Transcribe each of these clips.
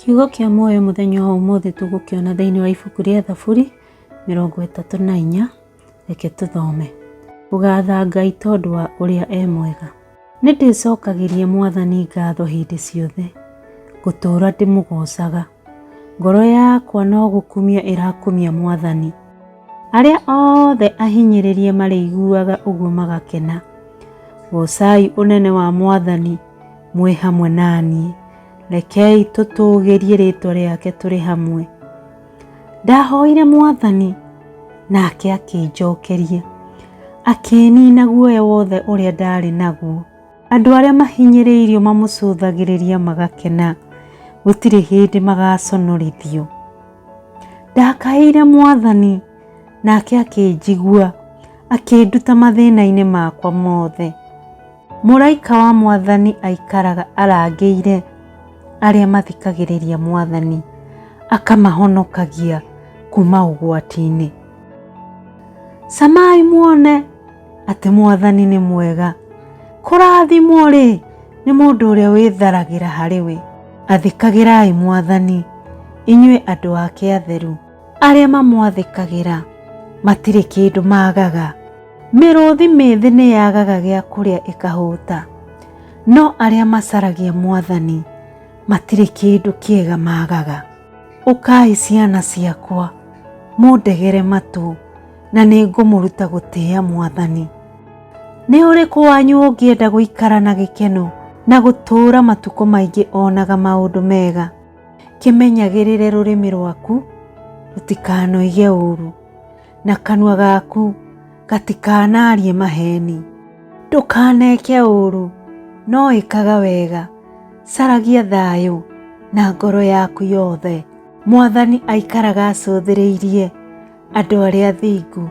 Kiugo kĩa muoyo mũthenya wa ũmũthĩ tũgũkĩona thĩinĩ wa ibuku rĩa Thaburi 34. Reke tũthome. Gũgatha Ngai tondũ wa ũrĩa e mwega. Nĩ ndĩcokagĩria Mwathani ngatho hĩndĩ ciothe, ngũtũũra ndĩmũgoocaga. Ngoro yakwa no gũkumia ĩrakumia Mwathani. Arĩa othe ahinyĩrĩrie marĩiguaga ũguo magakena. Goocai ũnene wa Mwathani mwĩ hamwe na niĩ. Rekei tũtũũgĩrie rĩĩtwa rĩake tũrĩ hamwe. Ndahoire Mwathani, nake akĩnjokeria, akĩĩnina guoya wothe ũrĩa ndaarĩ naguo. Andũ arĩa mahinyĩrĩirio mamũcũthagĩrĩria magakena, gũtirĩ hĩndĩ magaconorithio. Ndakaĩire Mwathani, nake akĩnjigua, akĩnduta mathĩna-inĩ makwa mothe. Mũraika wa Mwathani aikaraga arangĩire arĩa mathikagĩrĩria Mwathani, akamahonokagia kuuma ũgwati-inĩ. Camai muone atĩ Mwathani nĩ mwega. Kũrathimwo-rĩ, nĩ mũndũ ũrĩa wĩtharagĩra harĩ we. Athĩkagĩrai Mwathani, inyuĩ andũ ake atheru. Arĩa mamwathĩkagĩra matirĩ kĩndũ maagaga. Mĩrũthi mĩthĩ nĩ yagaga gĩa kũrĩa ĩkahũta, no arĩa macaragia Mwathani matirĩ kĩndũ kĩega maagaga. Ũkai ciana ciakwa, mũndegere matũ, na nĩ ngũmũruta gũtĩĩa Mwathani. Nĩ ũrĩkũ wanyu ũngĩenda gũikara na gĩkeno na gũtũũra matukũ maingĩ onaga maũndũ mega? Kĩmenyagĩrĩre rũrĩmĩ rwaku rũtikanoige ũũru, na kanua gaku gatikanarie maheeni. Ndũkaneke ũũru, no ĩkaga wega, caragia thayũ na ngoro yaku yothe. Mwathani aikaraga acũthĩrĩirie andũ arĩa athingu,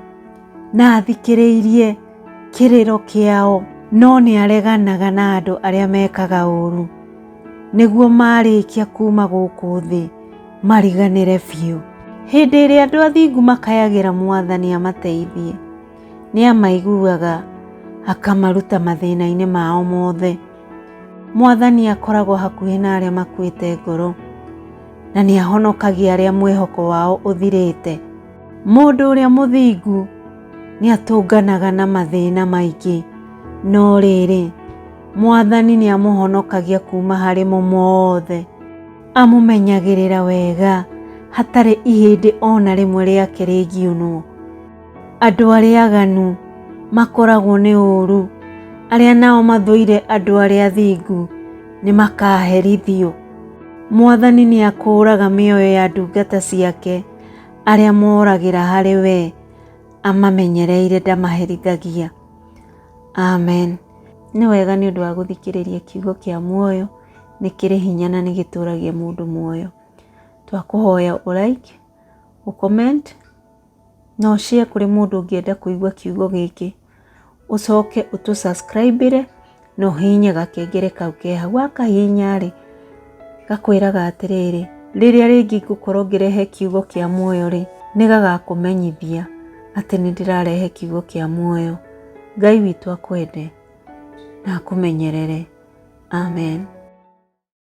na athikĩrĩirie kĩrĩro kĩao, no nĩ areganaga na andũ arĩa mekaga ũũru, nĩguo marĩkia kuuma gũkũ thĩ mariganĩre biũ. Hĩndĩ ĩrĩa andũ athingu makayagĩra Mwathani amateithie, nĩ amaiguaga akamaruta mathĩna-inĩ mao mothe. Mwathani akoragwo hakuhĩ na arĩa makuĩte ngoro, na nĩ ahonokagia arĩa mwĩhoko wao ũthirĩte. Mũndũ ũrĩa mũthingu nĩ atũnganaga na mathĩna maingĩ, no rĩrĩ, Mwathani nĩ amũhonokagia kuuma harĩ mo mothe. Amũmenyagĩrĩra wega, hatarĩ ihĩndĩ o na rĩmwe rĩake rĩngiunwo. Andũ arĩa aganu makoragwo nĩ ũũru, arĩa nao mathũire andũ arĩa athingu nĩ makaherithio. Mwathani nĩ akũũraga mĩoyo ya ndungata ciake, arĩa moragĩra harĩ we amamenyereire ndamaherithagia. Amen. Nĩ wega nĩ ũndũ wa gũthikĩrĩria kiugo kĩa muoyo, nĩ kĩrĩ hinya na nĩ gĩtũragia mũndũ muoyo. Twakũhoya ũ like, ũ comment na ũ share kũrĩ mũndũ ũngĩenda kũigua kiugo gĩkĩ. Ũcoke ũtũ subscribe ĩre na ũhihinye gakengere kau ke hau. Wakahihinya rĩ, gakwĩraga atĩrĩrĩ, rĩrĩa rĩngĩ ngũkorwo ngĩrehe kiugo kĩa muoyo rĩ, nĩ gagakũmenyithia atĩ nĩ ndĩrarehe kiugo kĩa muoyo. Ngai witũ akwende na akũmenyerere. Amen.